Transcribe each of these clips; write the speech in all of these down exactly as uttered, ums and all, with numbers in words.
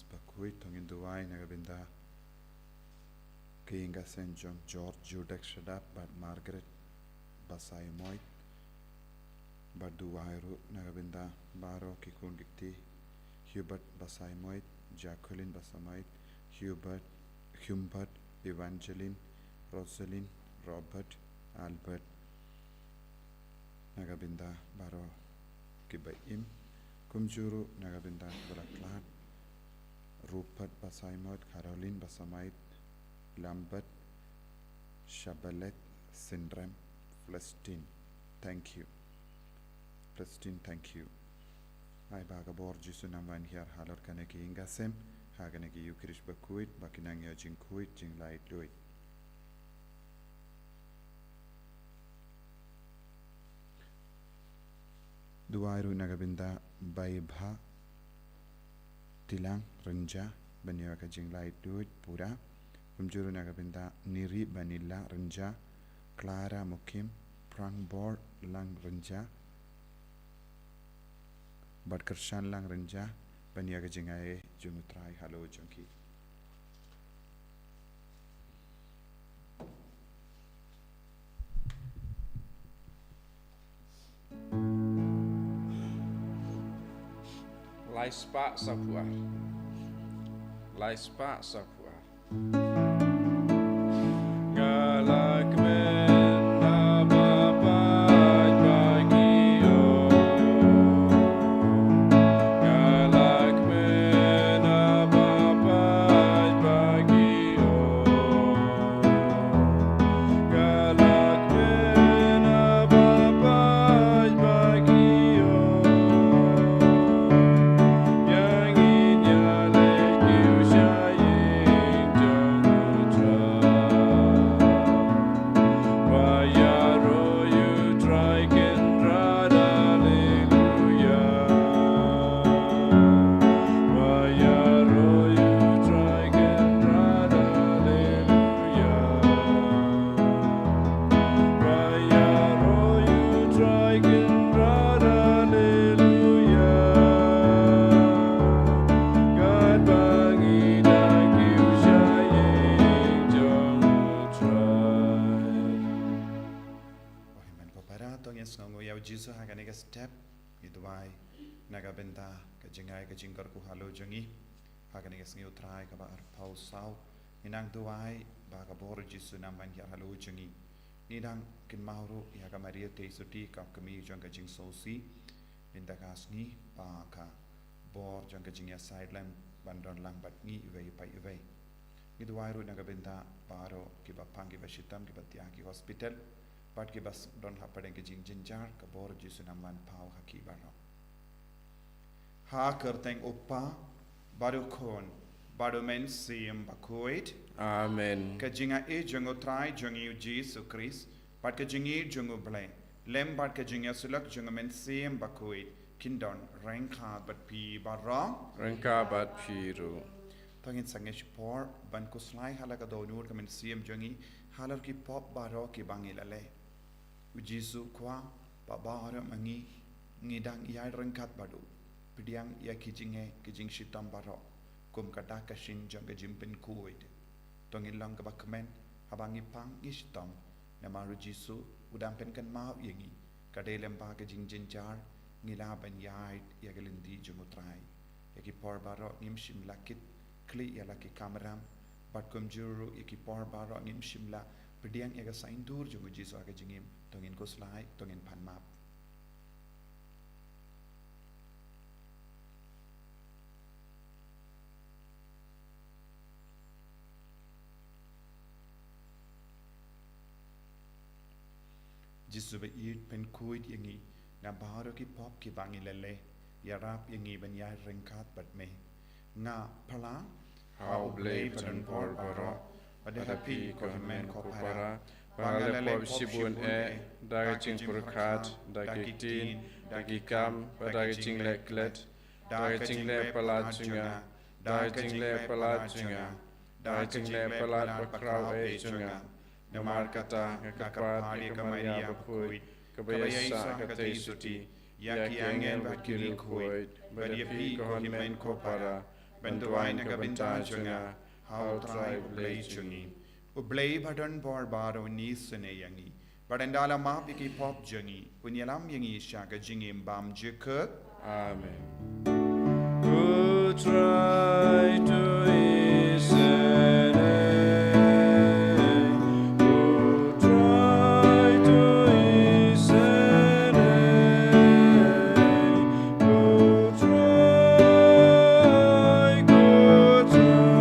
Bakhuid, to ngin duwai na ka bynta ka ïing ka sem jong George Jurdek Shadap bad Margaret Basaiawmoit, bad duwai ruh na ka bynta baroh ki khun ki kti, Hubert Basaiawmoit, Jacqueline Basaiawmoit, Hubert, Humbert, Evangeline, Rosalind, Robert, Albert, na ka bynta baroh kiba im. Kumjuh ruh na ka bynta kiba la khlad, Rupert Basaiawmoit, Caroline Basaiawmoit, Lambert, Shabalet, Sindrem, Palestine. Thank you. Palestine, thank you. Ai ba ka bor Jisu nang wan hiar halor kane ka ïing ka sem, ha kane ka Ïukharist bakhuid, ba kin nang ïoh jingkhuid, jinglaitluid. Duwai ruh na ka bynta Baibha Tilang Rynja, ban ïoh ka jinglaitluid pura. Kumjuh ruh na ka bynta Niri Banila Rynja, Clara Mukim, Prangbor Lang Rynja, bad Kyrshan Lang Rynja, ban ïa ka jingai jong U Trai halor jong ki. Lai spah saphew ar. Lai spah saphew ar. Amen. Ko para, to ngin sngewnguh ïa U Jisu ha kane ka step. Ngi duwai na ka bynta ka jingai ka jingkyrkhu halor jong ngi ha kane ka sngi U Trai kaba arphew saw. Ngi nang duwai ba ka bor Jisu nang ban hiar halor jong ngi. Ngi dang kynmaw ruh ïa ka Maria Theisotti, ka kmie jong ka jingsngewsih. Mynta ka sngi ba ka bor jong ka jingïasaid lem ban don lang bad ngi iwei pa iwei. Ngi duwai ruh na ka bynta baroh kiba pang, kiba shitom, kiba thiah ha ki hospital, bad kiba s-, don hapdeng ki jingjynjar, ka bor Jisu nang man paw ha ki baroh. Ha ka kyrteng U Kpa, bad U Khun, bad U Mynsiem Bakhuid. Amen. Ka jingaiei jong U Trai jong ngi U Jisu Khrist, bad ka jingïeit jong U Blei, lem bad ka jingïasyllok jong U Mynsiem Bakhuid, kin don ryngkat bad phi baroh. Ryngkat bad phi ruh. To ngin sangeh shipor ban khuslai ha la ka dohnud ka mynsiem jong ngi halor ki pop baroh kiba ngi la leh. U Jisu Khwa, ba baroh ma ngi ngi dang ïaid ryngkat bad u, pdiang ïa ki jingeh ki jingshitom baroh kum ka dak ka shin jong ka jingpynkhuid. To ngin long kaba kmen haba ngi pang ngi shitom, namar U Jisu u dang pynkynmaw ïa ngi, ka dei lem bad ka jingjynjar ngi lah ban ïaid ïa ka lynti jong U Trai. Ïa ki por baroh ngim shym la kit khlieh ïa la ki kamram, bad kumjuh ruh ïa ki por baroh ngim shym la pdiang ïa ka saiñdur jong U Jisu ha ka jingim. To ngin khuslai, to ngin pan map. Jisu ba ïeit, pynkhuid ïa ngi na baroh ki pop kiba ngi la leh, ïarap ïa ngi ban ïaid ryngkat bad me. Nga phla ha U Blei Badonbor baroh, bad ha phi ko hynmen ko para, ba nga la leh pop shibun eh, da ka jingpyrkhat, da ki ktien, da ki kam, bad da ka jingleh klet, da ka jingleh palat jong nga, da ka jingleh palat jong nga, da ka jingleh palat bakhraw eh jong nga. Namar kata nga kyrpad ïa ka Maria bakhuid, kaba ïaishah ha ka Theisotti, ïa ki angel bad ki riewkhuid, bad ïa phi ko hynmen ko para, Ban duwai na ka bynta jong nga ha U Trai U Blei jong ngi. U Blei ba don bor baroh un isynei ïa ngi, bad un da la map ïa ki pop jong ngi, un ïalam ïa ngi sha ka jingim bymjukut. Amen. U Trai to isynei, U Trai to isynei, U Trai, U Trai.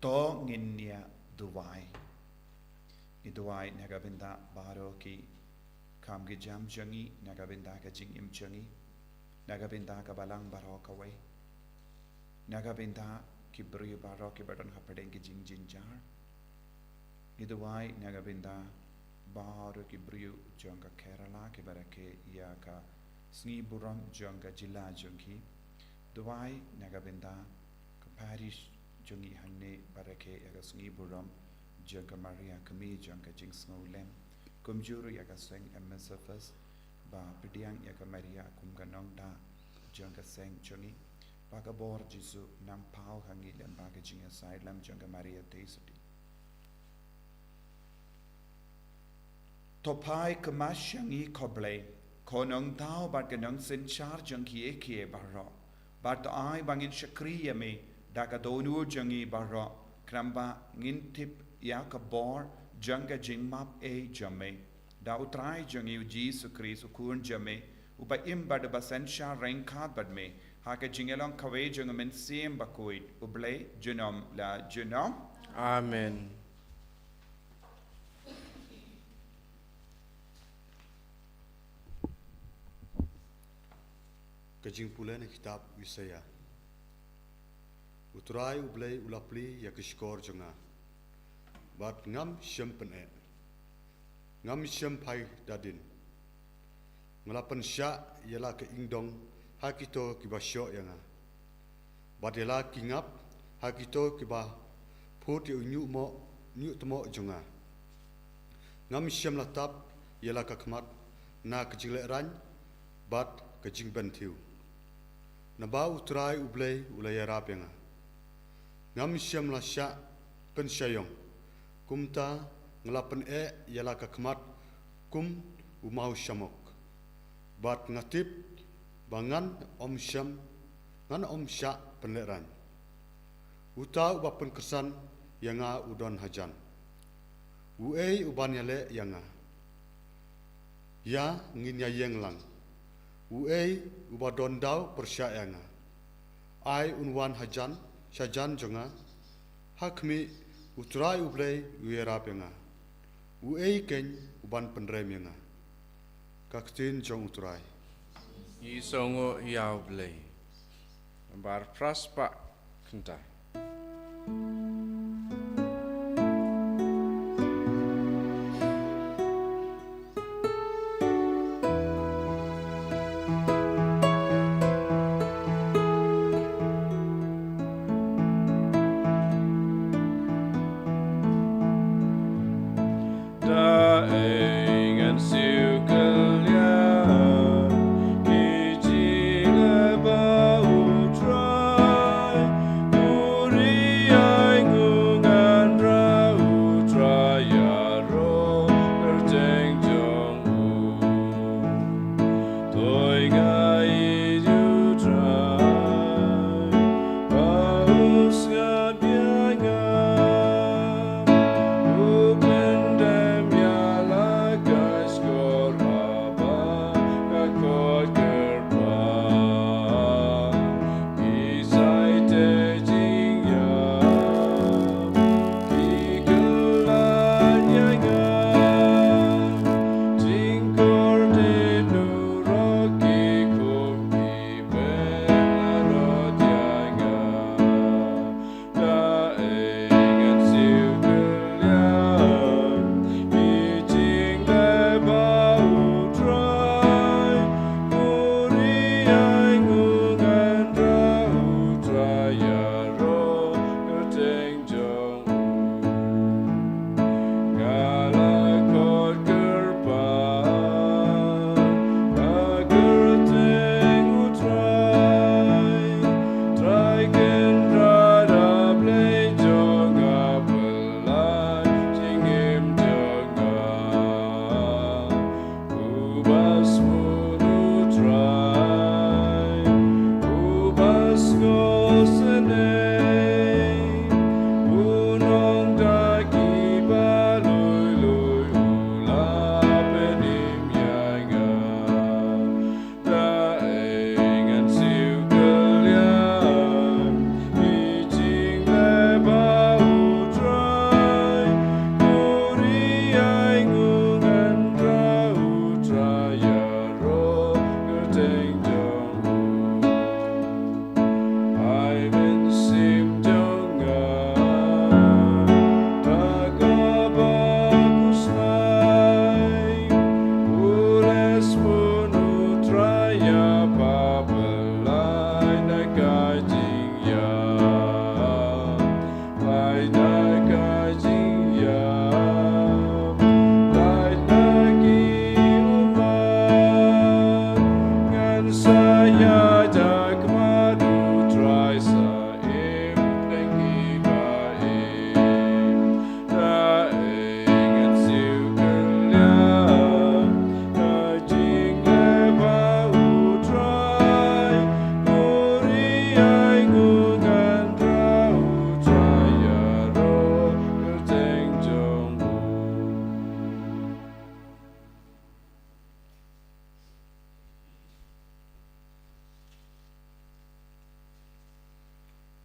To ngin ïa duwai. Ngi duwai na ka bynta baroh ki kam ki jam jong ngi, na ka bynta ka jingim jong ngi, na ka bynta ka balang baroh kawei, na ka bynta ki briew baroh kiba don hapdeng ki jingjynjar. Ngi duwai na ka bynta baroh ki briew jong ka Kerala kiba rakhe ïa ka sngi burom jong ka jylla jong ki. Duwai na ka bynta ka parish jong ngi hangne ba rakhe ïa ka sngi burom jong ka Maria Kmie jong ka jingsngewlem. Kumjuh ruh ïa ka seng M S F S ba pdiang ïa ka Maria kum ka nongda jong ka seng jong ngi. Ba ka bor Jisu nang paw ha ngi lem bad ka jingïasaid lem jong ka Maria Theisotti. To phai kynmaw sha ngi ko Blei, ko Nongthaw bad ka Nongsynshar jong kiei kiei baroh. Bad to ai ba ngin shakri ïa me da ka dohnud jong ngi baroh, khnang ba ngin tip ïa ka bor jong ka jingmap ei jong me. Da U Trai jong ngi U Jisu Khrist U Khun jong me, uba im bad uba synshar ryngkat bad me, Ha ka jingïalong kawei jong u Mynsiem Bakhuid, U Blei junom la junom. Amen. Ka jingpule na kitab Isaïah. U Trai U Blei u la plie ïa ka shkor jong nga, bad ngam shym pyneh. Ngam shym phai da dien. Nga la pynshah ïa la ka ingdong ha kito kiba shoh ïa nga, bad ïa la ki ngap ha kito kiba phut ïa u ñiuhmoh, ñiuhtmoh jong nga. Ngam shym la tap ïa la ka khmat na ka jinglehrain bad ka jingbenthiew, naba U Trai U Blei u la ïarap ïa nga. Ngam shym la shah pynshah ïong, kumta nga la pyneh ïa la ka khmat kum u maw shamok, bad nga tip ba ngan ym shym, ngan ym shah pynlehrain. Uta uba pynkyrsan ïa nga u don hajan. Uei uban ïaleh ïa nga? Ïa ngin ïa ïeng lang. Uei uba don daw pyrshah ïa nga? Ai un wan hajan shajan jong nga. Ha khmih, U Trai U Blei u ïarap ïa nga. Uei keiñ uban pynrem ïa nga? Ka ktien jong U Trai. Ngi sngew ïa U Blei. Bar pras pa kynta. Da ei ngan siew kylliang ki jingeh ba U Trai, u ri ïa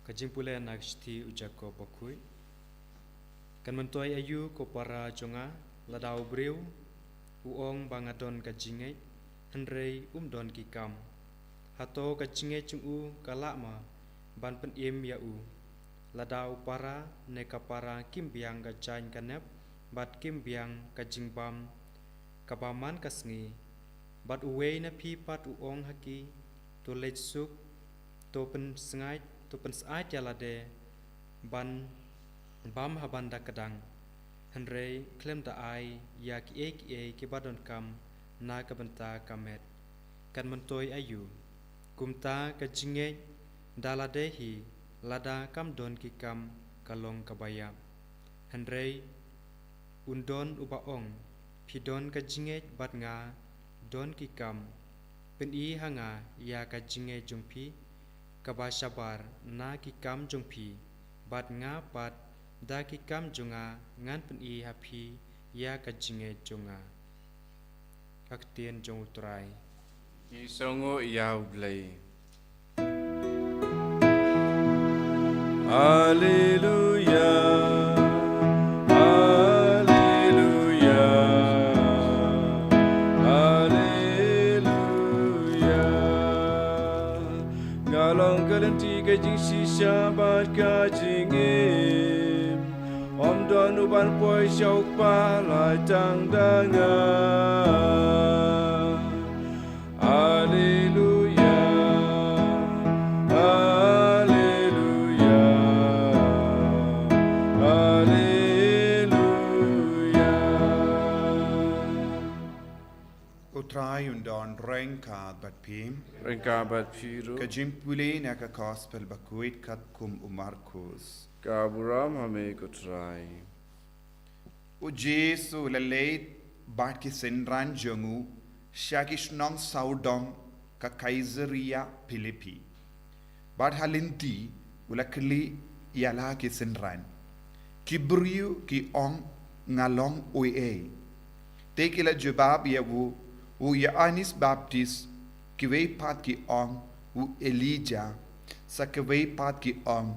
Ka jingpule na ka shithi u Jakob bakhuid. Kan myntoi aïu ko para jong nga, lada u briew u ong ba nga don ka jingngeit, hynrei um don ki kam? Hato ka jingngeit jong u ka lah ma ban pynim ïa u? Lada u para ne ka para kim biang ka jaiñ ka nep, bad kim biang ka jingbam kaba man ka sngi, bad uwei na phi pat u ong ha ki, to leit suk, to pynsngaid, to pynsngaid ïa lade ban bam ha ban da kdang, hynrei khlem da ai ïa kiei kiei kiba donkam na ka bynta ka met, kan myntoi aïu? Kumta ka jingngeit da lade hi, lada kam don ki kam, ka long kaba ïap. Hynrei un don uba ong, phi don ka jingngeit bad nga don ki kam. Pyni ha nga ïa ka jingngeit jong phi kaba shabar na ki kam jong phi, bad nga pat da ki kam jong nga ngan pyni ha phi ïa ka jingngeit jong nga. Ka ktien jong u Trai. Ngi sngewnguh ïa u Blei. Haleluya, haleluya, haleluya. Nga long ka lynti ka jingshisha bad ka jingim. Ym don uban poi sha u Kpa lait tang da nga. Haleluya, haleluya, haleluya. U Trai un don ryngkat bad phi. Ryngkat bad phi ruh. Ka jingpule na ka Gospel bakhuid katkum u Markus. Ka burom ha me ko Trai. U Jisu u la leit bad ki synran jong u sha ki shnong sawdong ka Kaisaria Philippi. Bad ha lynti u la kylli ïa la ki synran, ki briew ki ong nga long uei? Te ki la jubab ïa u, u Ïoannis Baptis, kiwei pat ki ong u Elijah, sa kiwei pat ki ong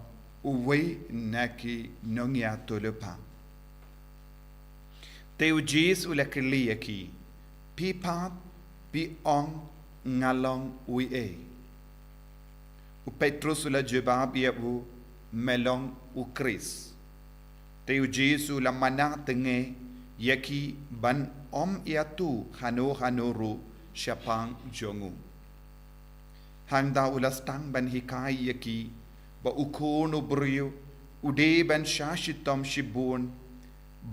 uwei na ki nongïathuhlypa. Te u Jisu u la kylli ïa ki, phi pat phi ong nga long uei? U Petrus u la jubab ïa u, me long u Khrist. Te u Jisu u la mana tnga ïa ki ban ym ïathuh hano hano ruh shaphang jong u. Hangta u la sdang ban hikai ïa ki ba u Khun u briew u dei ban shah shitom shibun,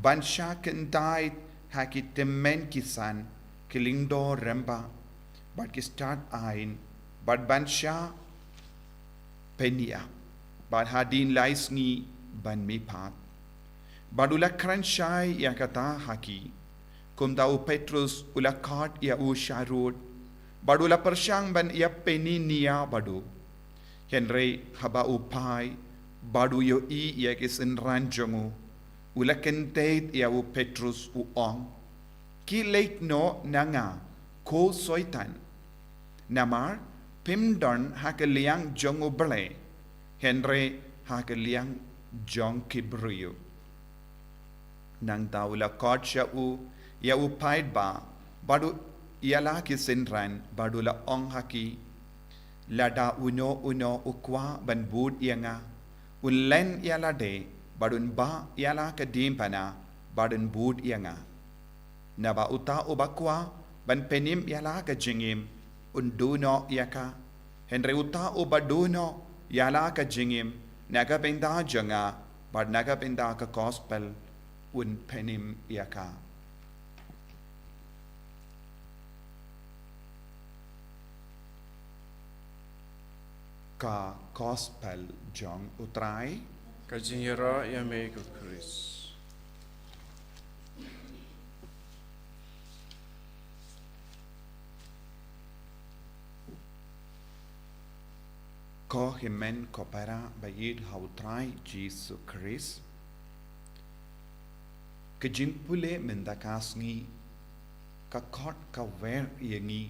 ban shah kyntait ha ki tymmen ki san, ki lyngdoh rangbah, bad ki stad aiñ, bad ban shah pynïap, bad hadien lai sngi ban mihpat. Bad u la kren shai ïa kata ha ki. Kumta u Petrus u la khot ïa u sharud, bad u la pyrshang ban ïa pyni nia bad u. Hynrei haba u phai bad u ïohi ïa ki synran jong u, u la kyntait ïa u Petrus u ong, khie leit noh na nga ko Soitan. Namar phim don ha ka liang jong U Blei, hynrei ha ka liang jong ki briew. Nangta u la khot sha u ïa u paidbah bad u ïa la ki synran bad u la ong ha ki, lada uno uno u kwah ban bud ïa nga, un len ïa lade bad un bah ïa la ka diengphna bad un bud ïa nga. Naba uta uba kwah ban pynim ïa la ka jingim un duh noh ïa ka. Hynrei uta uba duh noh ïa la ka jingim na ka bynta jong nga bad na ka bynta ka gospel un pynim ïa ka. Ka gospel jong U Trai. Ka jingïaroh ïa me ko Khrist. Ko hynmen ko para ba ïeit ha U Trai Jisu Khrist. Ka jingpule mynta ka sngi ka khot ka wer ïa ngi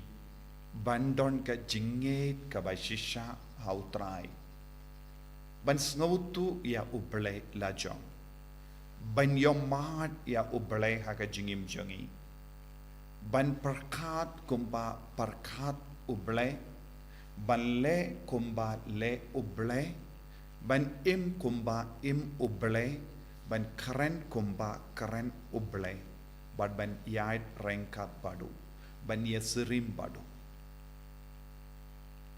ban don ka jingngeit kaba shisha ha U Trai. Ban sngewthuh ïa U Blei la jong. Ban ïohmad ïa U Blei ha ka jingim jong ngi. Ban pyrkhat kumba pyrkhat U Blei. Ban leh kumba leh U Blei. Ban im kumba im U Blei. Ban kren kumba kren U Blei. Bad ban ïaid ryngkat bad u. Ban ïasyriem bad u.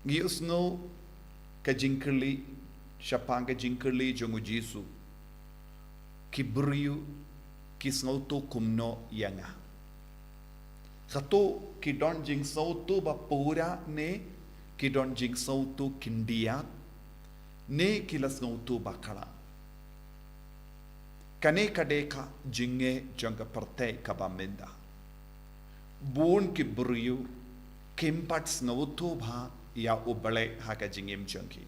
Ngi ïohsngew ka jingkylli, shaphang ka jingkylli jong U Jisu. Ki briew ki sngewthuh kumno ïa nga? Hato ki don jingsngewthuh ba pura ne ki don jingsngewthuh khyndiat ne ki la sngewthuh bakla? Kane ka dei ka jingeh jong ka pyrthei kaba mynta. Bun ki briew kim pat sngewthuh bha ïa U Blei ha ka jingim jong ki.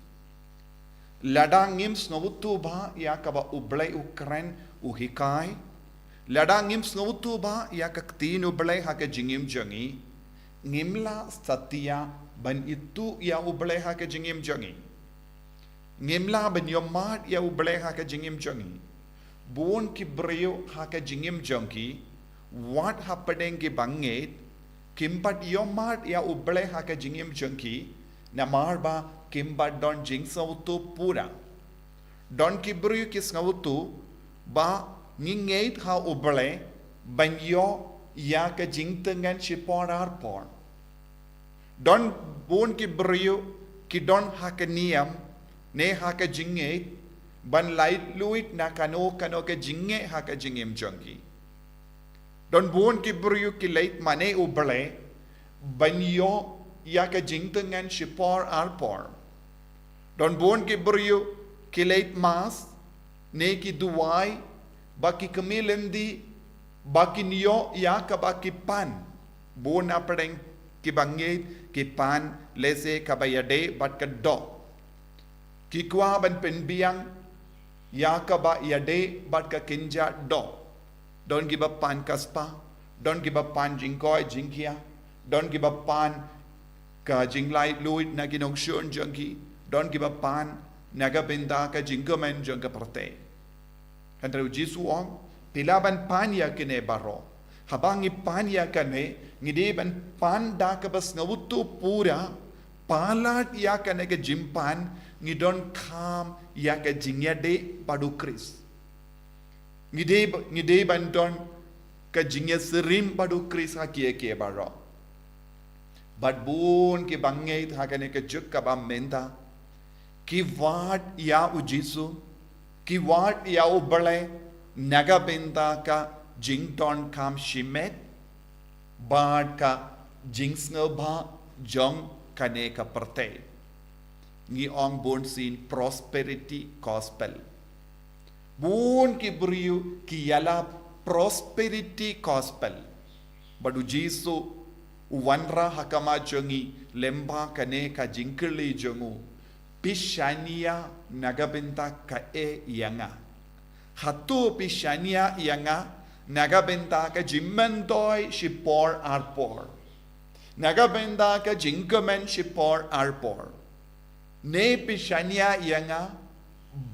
Lada ngim sngewthuh bha ïa kaba U Blei u kren u hikai. Lada ngim sngewthuh bha ïa ka ktien U Blei ha ka jingim jong ngi. Ngim lah satia ban ithuh ïa U Blei ha ka jingim jong ngi. Ngim lah ban ïohmad ïa U Blei ha ka jingim jong ngi. Bun ki briew ha ka jingim jong ki, wat hapdeng ki bangeit, kim pat ïohmad ïa U Blei ha ka jingim jong ki, namar ba kim pat don jingsngewthuh pura. Don ki briew ki sngewthuh ba ngi ngeit ha U Blei ban ïoh ïa ka jingtngen shipor arpor. Don bun ki briew ki don ha ka niam ne ha ka jingngeit ban laitluid na kano kano ka jingngeit ha ka jingim jong ki. Don bun ki briew ki leit mane U Blei ban ïoh ïa ka jingtngen shipor arpor. Don bun ki briew ki leit mass ne ki duwai ba ki kmie lynti ba kin ïoh ïa kaba ki pan. Bun hapdeng ki bangeit ki pan lehse kaba ïadei bad ka doh. Ki kwah ban pynbiang ïa kaba ïadei bad ka kynja doh. Don kiba pan ka spa, don kiba pan jingkoit jingkhiah, don kiba pan ka jinglaitluid na ki nongshun jong ki, don kiba pan na ka bynta ka jingkmen jong ka pyrthei. Hynrei U Jisu u ong, phi lah ban pan ïa kine baroh. Haba ngi pan ïa kane, ngi dei ban pan da kaba sngewthuh pura, palat ïa kane ka jingpan, ngi donkam ïa ka jingïadei bad U Khrist. Ngi dei, ngi dei ban don ka jingïasyriem bad U Khrist ha kiei kiei baroh. Bad bun ki bangeit ha kane ka juk kaba mynta ki wad ïa U Jisu, ki wad ïa U Blei na ka bynta ka jingdonkam shimet bad ka jingsngewbha jong kane ka pyrthei. Ngi ong bunsien prosperity gospel. Bun ki briew ki ïalap prosperity gospel. Bad U Jisu u wanrah ha khmat jong ngi lyngba kane ka jingkylli jong u. Phi shaniah na ka bynta kaei ïa nga? Hato phi shaniah ïa nga na ka bynta ka jingmyntoi shipor arpor, na ka bynta ka jingkmen shipor arpor? Ne phi shaniah ïa nga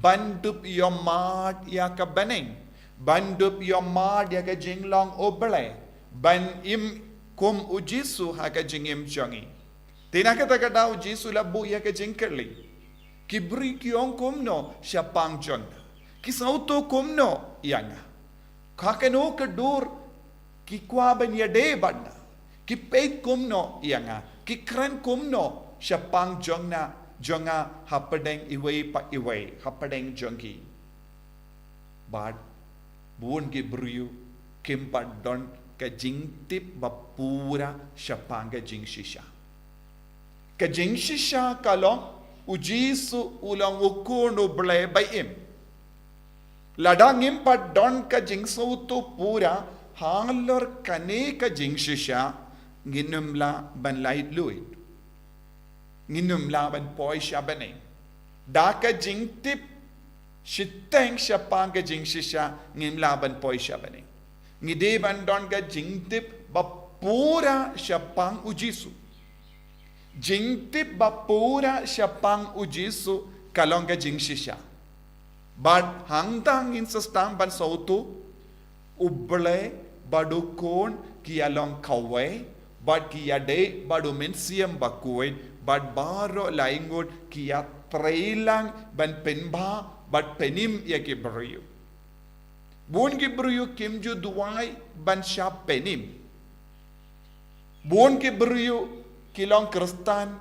ban dup ïohmad ïa ka bneng, ban dup ïohmad ïa ka jinglong U Blei, ban im kum U Jisu ha ka jingim jong ngi? Te na kata ka daw U Jisu u la buh ïa ka jingkylli. Ki briew ki ong kumno shaphang jong nga? Ki sngewthuh kumno ïa nga? Ha kano ka dur ki kwah ban ïadei bad nga? Ki peit kumno ïa nga? Ki kren kumno shaphang jong nga, jong nga hapdeng iwei pa iwei hapdeng jong ki? Bad bun ki briew kim pat don ka jingtip ba pura shaphang ka jingshisha. Ka jingshisha ka long U Jisu u long U Khun U Blei ba im. Lada ngim pat don ka jingsngewthuh pura halor kane ka jingshisha, ngin ym lah ban laitluid. Ngin ym lah ban poi sha bneng. Da ka jingtip shiteng shaphang ka jingshisha, ngim lah ban poi sha bneng. Ngi dei ban don ka jingtip ba pura shaphang U Jisu. Jingtip ba pura shaphang U Jisu ka long ka jingshisha. Bad hangta ngin sa sdang ban sngewthuh, U Blei bad U Khun ki ïa long kawei, bad ki ïadei bad U Mynsiem Bakhuid, bad baroh laingut ki ïatreilang ban pynbha bad pynim ïa ki briew. Bun ki briew kim ju duwai ban shah pynim. Bun ki briew ki long Khristan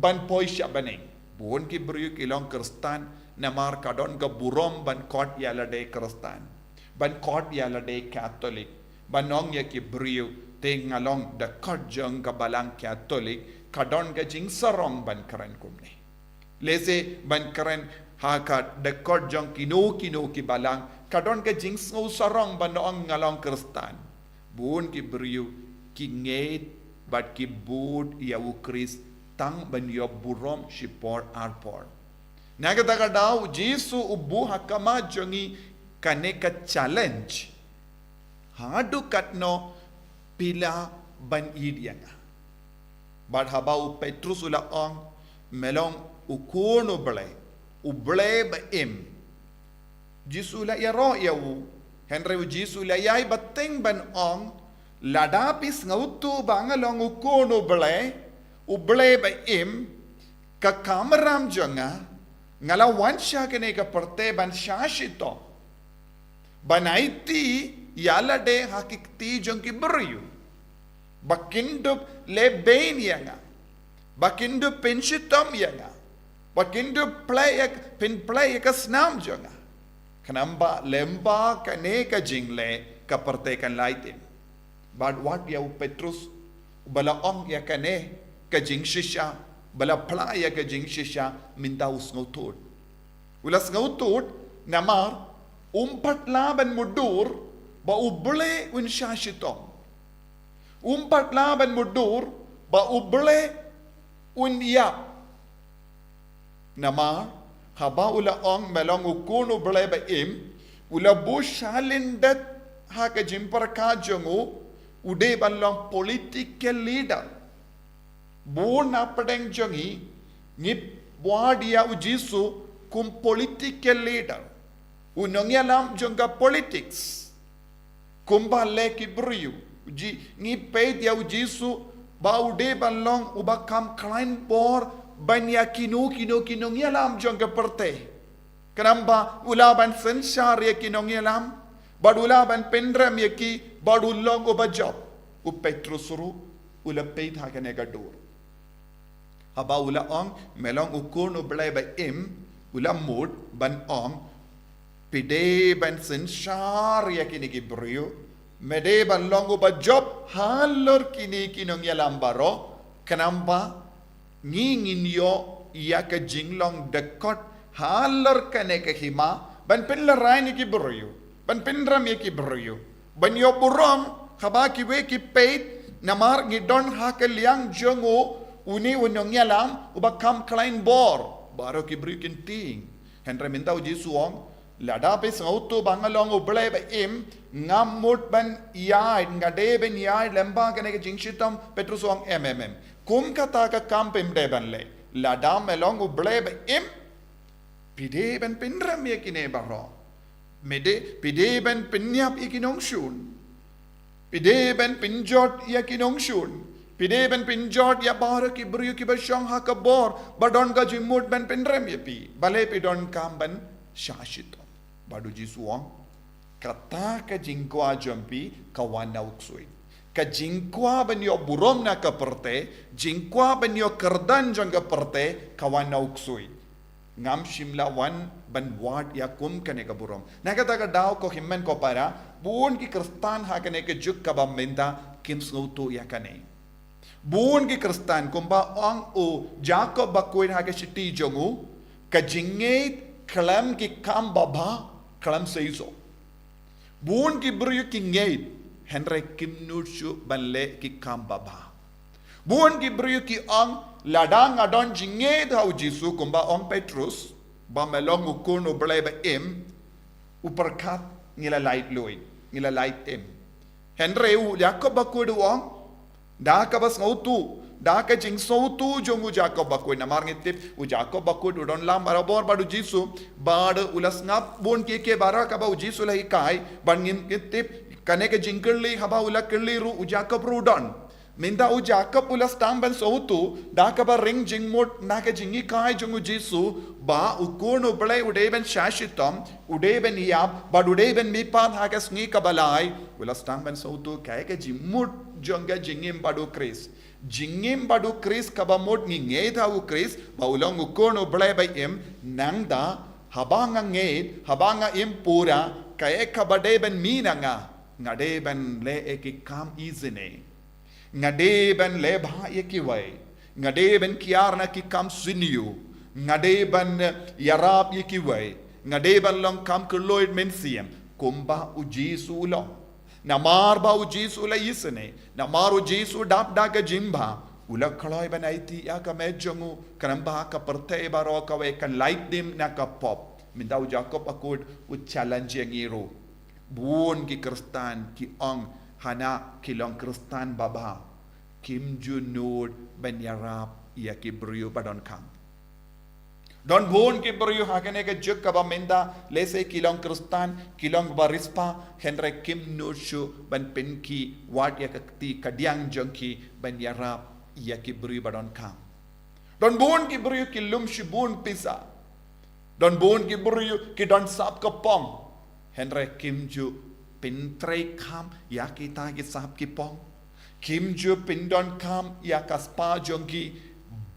ban poi sha bneng. Bun ki briew ki long Khristan namar ka don ka burom ban khot ïa lade Khristan, ban khot ïa lade Katholik, ban ong ïa ki briew, te nga long dkhot jong ka Balang Katholik, ka don ka jingsarong ban kren kumne. Lehse ban kren ha ka dkhot jong kino kino ki balang, ka don ka jingsngew sarong ban ong nga long Khristan. Bun ki briew ki ngeit bad ki bud ïa U Khrist tang ban ïoh burom shipor arpor. Na kata ka daw, Jisu u buh ha khmat jong ngi kane ka challenge. Haduh katno phi lah ban ïeit ïa nga? Bad haba u Petrus u la ong, me long U Khun U Blei, U Blei ba im, Jisu u la ïaroh ïa u. Hynrei u Jisu u la ïai bteng ban ong, lada phi sngewthuh ba nga long U Khun U Blei, U Blei ba im, ka kamram jong nga, nga la wan sha kane ka pyrthei ban shah shitom, ban aiti ïa lade ha ki kti jong ki briew, ba kin dup lehbeiñ ïa nga, ba kin dup pynshitom ïa nga, ba kin dup plie ïa, pynplie ïa ka snam jong nga. Khnang ba lem bad kane ka jingleh, ka pyrthei kan lait im. Bad wat ïa u Petrus, uba la ong ïa kane ka jingshisha, ba la phla ïa ka jingshisha mynta u sngewthuh. U la sngewthuh namar um pat lah ban mutdur ba U Blei un shah shitom. Um pat lah ban mutdur ba U Blei un ïap. Namar haba u la ong me long U Khun U Blei ba im, u la buh shalyndet ha ka jingpyrkhat jong u, u dei ban long political leader. Bun na pdeng jong ngi, ngi wad ïa u Jisu kum political leader, u nongïalam jong ka politics. Kumba leh ki briew, u Ji-, ngi peit ïa u Jisu ba u dei ban long uba kham khlaiñ bor ban ïa kino kino ki nongïalam jong ka pyrthei. Khnang ba u lah ban synshar ïa ki nongïalam, bad u lah ban pynrem ïa ki, bad u long uba jop. U Petrus ruh u la peit ha kane ka dur. Haba u la ong me long U Khun U Blei ba im, u la mut ban ong, phi dei ban synshar ïa kine ki briew, me dei ban long uba jop halor kine ki nongïalam baroh, khnang ba ngi ngin ïoh ïa ka jinglong dkhot halor kane ka hima, ban pynlehraiñ ïa ki briew, ban pynrem ïa ki briew, ban ïoh burom haba kiwei ki peit, namar ngi don ha ka liang jong u, une u nongïalam uba kham khlaiñ bor. Baroh ki briew kin tieng. Hynrei mynta u Jisu u ong, lada phi sngewthuh ba nga long U Blei ba im, ngam mut ban ïaid, nga dei ban ïaid lem bad kane ka jingshitom. Petrus u ong, em, em, em. Kum kata ka kam phim dei ban leh. Lada me long U Blei ba im, phi dei ban pynrem ïa kine baroh. Me dei, phi dei ban pynïap ïa ki nongshun. Phi dei ban pynjot ïa ki nongshun. Phi dei ban pynjot ïa baroh ki briew kiba shong ha ka bor, ba don ka jingmut ban pynrem ïa phi. Balei phi donkam ban shah shitom? Bad u Jisu u ong, kata ka jingkwah jong phi ka wan na u ksuid. Ka jingkwah ban ïoh burom na ka pyrthei, jingkwah ban ïoh kyrdan jong ka pyrthei, ka wan na u ksuid. Ngam shym la wan ban wad ïa kum kane ka burom. Na kata ka daw, ko hynmen ko para, bun ki Khristan ha kane ka juk kaba mynta kim sngewthuh ïa kane. Bun ki Khristan, kumba ong u Jakob Bakhuid ha ka shithi jong u, ka jingngeit khlem ki kam babha, khlem seisoh. Bun ki briew ki ngeit, hynrei kim nud shuh ban leh ki kam babha. Bun ki briew ki ong, lada nga don jingngeit ha u Jisu, kumba ong Petrus, ba me long U Khun U Blei ba im, u pyrkhat ngi la lait luid, ngi la lait im. Hynrei u Jakob Bakhuid u ong, da kaba sngewthuh Da ka jingsngewthuh jong u Jakob bakhuid, namar ngi tip u Jakob bakhuid u don lang barabor bad u Jisu, bad u la sngap bun ki, ki baroh kaba u Jisu u la hikai, bad ngi, ngi tip kane ka jingkylli, haba u la kylli ruh u Jakob ruh u don. Mynta u Jakob u la sdang ban sngewthuh da kaba ring jingmut na ka jinghikai jong u Jisu, ba u Khun u Blei u dei ban shah shitom, u dei ban ïap, bad u dei ban mihpat ha ka sngi kaba lai. U la sdang ban sngewthuh kaei ka jingmut jong ka jingim bad u Khrist. Jingim bad u Khrist kaba mut ngi ngeit ha u Khrist ba u long u Khun u Blei ba im, nangta haba nga ngeit, haba nga im pura, kaei kaba dei ban mih na nga, nga dei ban leh ïa ki kam isynei. Nga dei ban leh bha ïa kiwei. Nga dei ban kiar na ki kam synñiew. Nga dei ban, eh, ïarap ïa kiwei. Nga dei ban long kam kylluid mynsiem kumba u Jisu u long. Namar ba u Jisu u la isynei, namar u Jisu u dap da ka jingbha, u la kloi ban aiti ïa ka met jong u, khnang ba ka pyrthei baroh kawei kan lait dim na ka pop. Mynta u Jakob bakhuid u challenge ïa ngi ruh. Bun ki Khristan ki ong hana ki long Khristan babha, kim ju nud ban ïarap ïa ki briew ba donkam. Don bun ki briew ha kane ka juk kaba mynta, lehse ki long Khristan, ki long ba riewspah, hynrei kim nud shuh ban pynkhih wat ïa ka kti kadiang jong ki ban ïarap ïa ki briew ba donkam. Don bun ki briew ki lum shibun pisa. Don bun ki briew ki don sap ka pong. Hynrei kim ju pyntreikam ïa kita ki sap ki pong. Kim ju pyndonkam ïa ka spah jong ki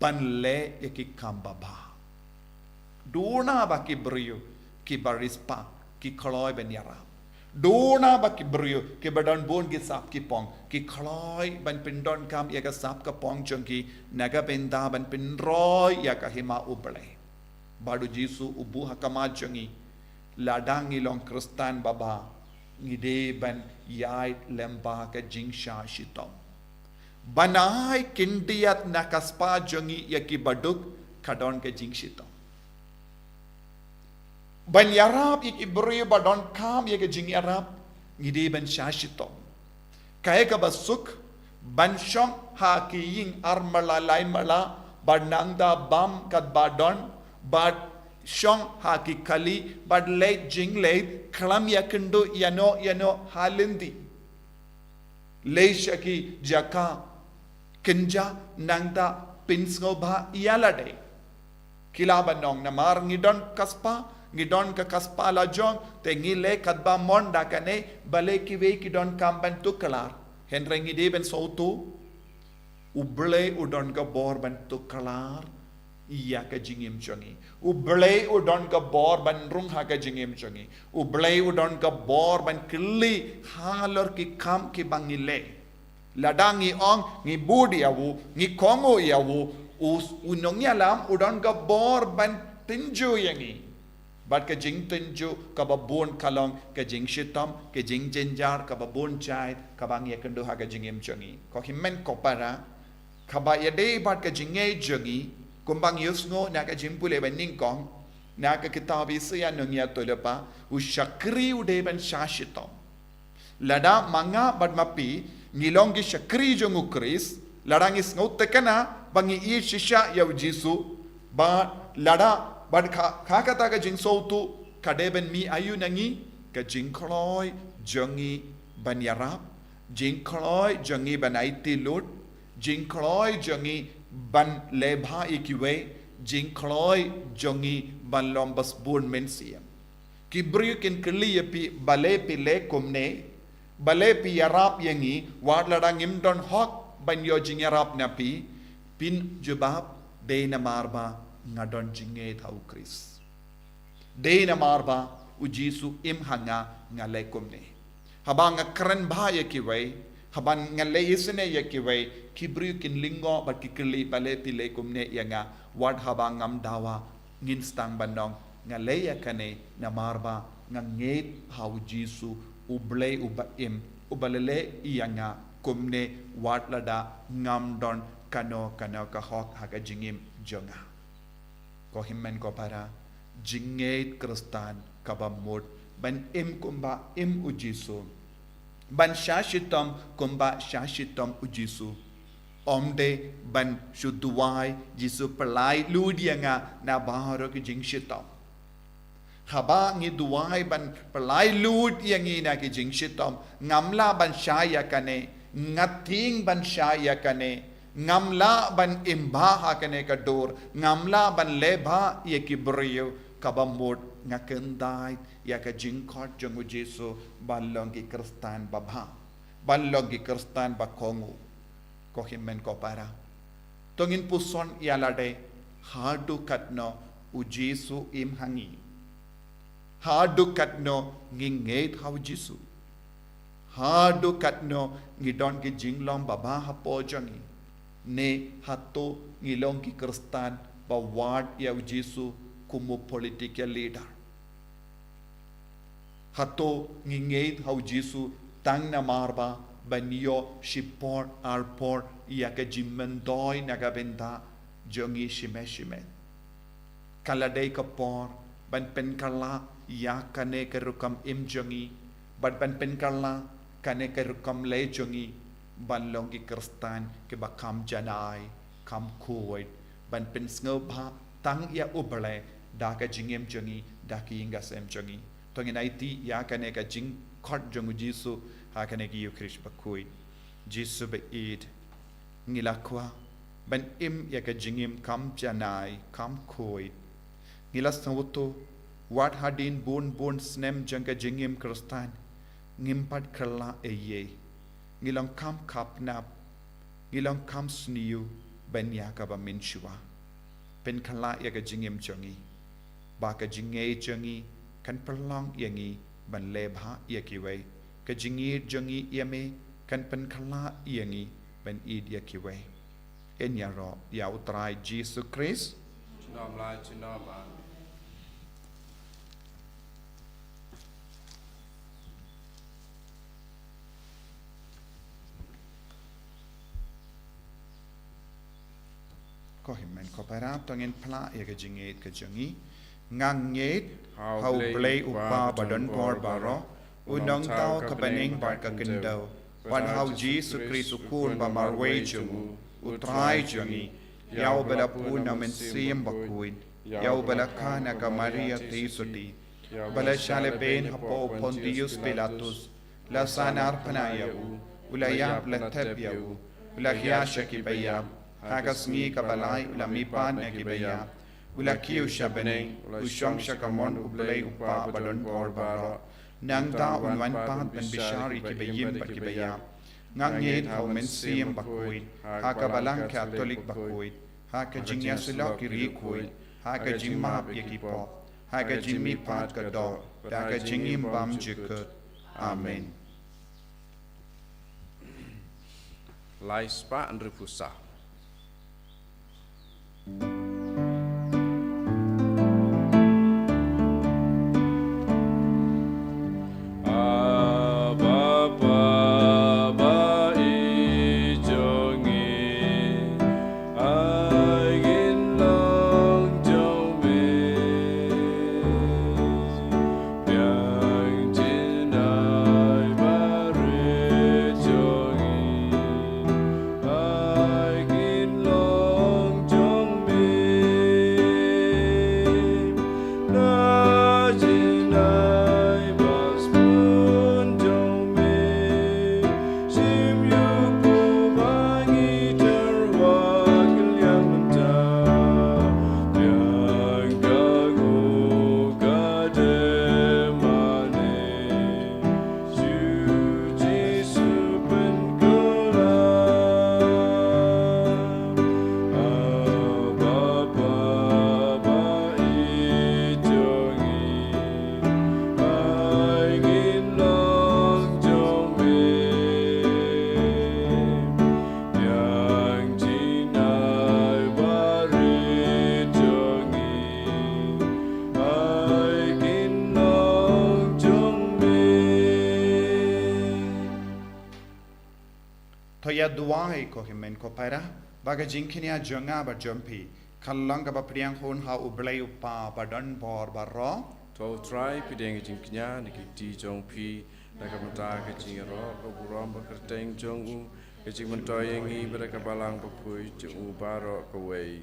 ban leh ïa ki kam babha. Duna ba ki briew kiba riewspah ki kloi ban ïarap. Duna ba ki briew kiba don bun ki sap ki pong ki kloi ban pyndonkam ïa ka sap ka pong jong ki na ka bynta ban pynroi ïa ka hima U Blei. Bad U Jisu u buh ha khmat jong ngi, lada ngi long Khristan babha, ngi dei ban ïaid lem bad ka jingshah shitom. Ban ai khyndiat na ka spah jong ngi ïa ki baduk ka don ka jingshitom. Ban ïarap ïa ki briew ba donkam ïa ka jingïarap, ngi dei ban shah shitom. Kaei kaba suk, ban shong ha ki ïing ar mala lai mala, bad nang da bam katba don, bad shong ha ki kali, bad leit jingleit, khlem ïakynduh ïano ïano ha lynti. Leit sha ki jaka kynja nangta pynsngewbha ïa lade. Ki lah ban ong namar ngi don ka spah, ngi don ka, ka spah la jong, te ngi leh katba mon da kane, balei kiwei ki donkam ban tuklar. Hynrei ngi dei ban sngewthuh, U Blei u don ka bor ban tuklar ïa ka jingim jong ngi. U Blei u don ka bor ban rung ha ka jingim jong ngi. U Blei u don ka bor ban kylli halor ki kam kiba ngi leh. Lada ngi ong ngi bud ïa u, ngi kohnguh ïa u, u, u nongïalam u don ka bor ban tynjuh ïa ngi. Bad ka jingtynjuh kaba bun ka long ka jingshitom, ka jingjynjar kaba bun jait kaba ngi ïakynduh ha ka jingim jong ngi. Ko hynmen ko para, kaba ïadei bad ka jingngeit jong ngi, kumba ngi ïohsngew na ka jingpule ba nyngkong, na ka kitab Isaïah Nongïathuhlypa, u shakri u dei ban shah shitom. Lada ma nga bad ma phi ngi long ki shakri jong U Khrist, lada ngi sngewtynnad ba ngi ïeit shisha ïa U Jisu, bad lada bad kha, kha kata ka jingsngewthuh ka dei ban mih aïu na ngi, ka jingkloi jong ngi ban ïarap, jingkloi jong ngi ban aiti lut, jingkloi jong ngi ban leh bha ïa kiwei, jingkloi jong ngi ban long ba sbun mynsiem. Ki briew kin kylli ïa phi balei phi leh kumne, balei phi ïarap ïa ngi, wat lada ngim don hok ban ïoh jingïarap na phi, phin jubab dei namar ba nga don jingngeit ha U Khrist. Dei namar ba U Jisu im ha nga nga leh kumne. Haba nga kren bha ïa kiwei, haba nga leh isynei ïa kiwei, ki briew kin lyngngoh bad ki kylli balei phi leh kumne ïa nga, wat haba ngam dawa ngin sdang ban ong nga leh ïa kane namar ba nga ngeit ha U Jisu, U Blei uba im, uba la leh ïa nga kumne wat lada ngam don kano kano ka hok ha ka jingim jong nga. Ko hynmen ko para, jingngeit Khristan kaba mut ban im kumba im U Jisu, ban shah shitom kumba shah shitom U Jisu. Ym dei ban shu duwai, Jisu pyllait lut ïa nga na baroh ki jingshitom. Haba ngi duwai ban pyllait lut ïa ngi na ki jingshitom, ngam lah ban shah ïa kane, nga tieng ban shah ïa kane, ngam lah ban im bha ha kane ka dur, ngam lah ban leh bha ïa ki briew, kaba mut nga kyntait ïa ka jingkhot jong u Jisu ban long ki Khristan babha, ban long ki Khristan ba kohnguh. Ko hynmen ko para, to ngin puson ïa lade, haduh katno u Jisu im ha ngi, haduh katno ngi ngeit ha u Jisu, haduh katno ngi don ki jinglong babha hapoh jong ngi, ne hato ngi long ki Khristan ba wad ïa u Jisu kum u political leader. Hato ngi ngeit ha u Jisu tang namar ba ban ïoh shipor arpor ïa ka jingmyntoi na ka bynta jong ngi shimet shimet. Ka la dei ka por ban pynkylla ïa kane ka rukom im jong ngi, bad ban pynkylla kane ka rukom leh jong ngi ban long ki Khristan kiba kham janai, kham khuid, ban pynsngewbha tang ïa u Blei da ka jingim jong ngi, da ki ïing ki sem jong ngi. To ngin aiti ïa kane ka jingkhot jong u Jisu ha kane ka Ïukharist bakhuid. Jisu ba ïeit, ngi la kwah ban im ïa ka jingim kham janai, kham khuid. Ngi la sngewthuh, wat hadien bun bun snem jong ka jingim Khristan, ngim pat kylla ei ei. Ngi long kham khapnap, ngi long kham sniew ban ïa kaba mynshuwa. Pynkylla ïa ka jingim jong ngi, ba ka jingngeit jong ngi kan pynlong ïa ngi ban leh bha ïa kiwei. Ka jingïeit jong ngi ïa me kan pynkylla ïa ngi ban ïeit ïa kiwei. Yn ïaroh ïa u Trai Jisu Khrist. Junom la junom, amen. Ko hynmen ko para, to ngin phla ïa ka jingngeit ka jong ngi. Nga ngeit ha u Blei u Kpa ba don bor baroh, u nongthaw ka bneng bad ka khyndew, bad ha u Jisu Khrist u Khun ba marwei jong u, u Trai jong ngi, ïa uba la pun na u Mynsiem Bakhuid, ïa uba la kha na ka Maria Theisotti, ba la shah lehbeiñ hapoh u Pontius Pilatus, la sahnarphna ïa u, u la ïap, la thep ïa u, u la khia sha ki baïap, ha ka sngi kaba lai u la mihpat na ki baïap, u la kiew sha bneng, u shong sha kamon u Blei u Kpa ba don bor baroh. Nangta un wan pat ban bishar ïa kiba im bad kiba ïap. Nga ngeit ha u Mynsiem Bakhuid, ha ka Balang Katholik bakhuid, ha ka jingïasyllok ki riewkhuid, ha ka jingmap ïa ki pop, ha ka jingmihpat ka doh, bad ha ka jingim bymjukut. Amen. Lai spah hynriewphew saw. To ïa duwai ko hynmen ko para, ba ka jingkñia jong nga bad jong phi kan long kaba pdiang hun ha u Blei u Kpa ba don bor baroh. To u Trai pdiang ka jingkñia na ki kti jong phi, na ka bynta ka jingïaroh ka burom bad kyrteng jong u, Jingmyntoi ïa ngi bad ka Balang bakhuid jong u baroh kawei.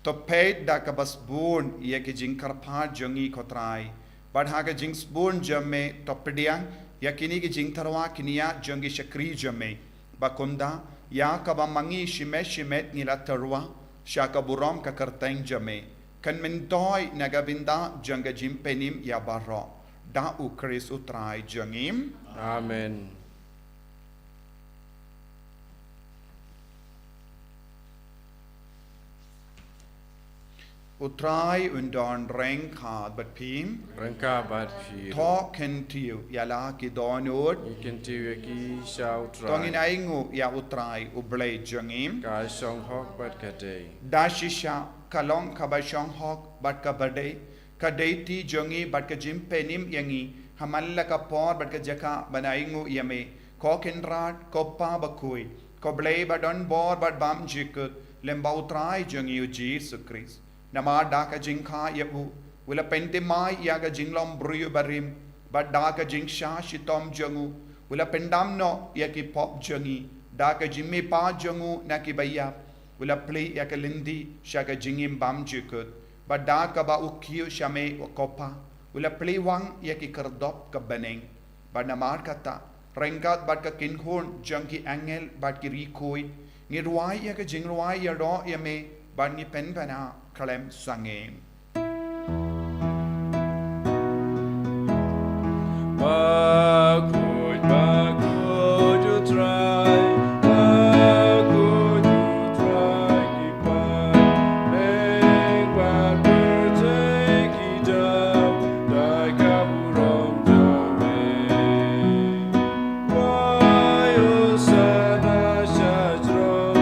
To peit da kaba sbun ïa ki jingkyrpad jong ngi ko Trai, bad ha ka jingsbun jong me to pdiang ïa kine ki jingtyrwa ki nia jong ki shakri jong me, ba kumta ïa kaba ma ngi shimet shimet ngi la tyrwa sha ka burom ka kyrteng jong me, kan myntoi na ka bynta jong ka jingpynim ïa baroh, da u Khrist u Trai jong ngi. Amen. U Trai un don ryngkat bad phi. Ryngkat bad phi. To kyntiew ïa la ki dohnud. Ngi kyntiew ïa ki sha u Trai. To ngin ainguh ïa u Trai u Blei jong ngi. Ka shong hok bad ka dei. Da shisha ka long kaba shong hok bad kaba dei, ka dei ti jong ngi bad ka jingpynim ïa ngi ha man la ka por bad ka jaka ban ainguh ïa me, ko Kynrad, ko Pa bakhuid, ko Blei ba don bor bad bymjukut, lem bad u Trai jong ngi u Jisu Khrist. Namar da ka jingkha ïa u, u la pynthymmai ïa ka jinglong briew barim, bad da ka jingsha shitom jong u, u la pyndam noh ïa ki pop jong ngi, da ka jingmihpat jong u na ki baïap, u la plie ïa ka lynti sha ka jingim bymjukut, bad da kaba u kiew sha me ko Pa, u la plie wang ïa ki khyrdop ka bneng. Bad namar kata, ryngkat bad ka kynhun jong ki angel bad ki riewkhuid, ngi rwai ïa ka jingrwai ïaroh ïa me, bad ngi pynbna khlem sangeh. Bakhuid, bakhuid u Trai, bakhuid u Trai ki pyrthei bad pyrthei ki daw da ka burom jong me. Rwai Hosana sha jrong,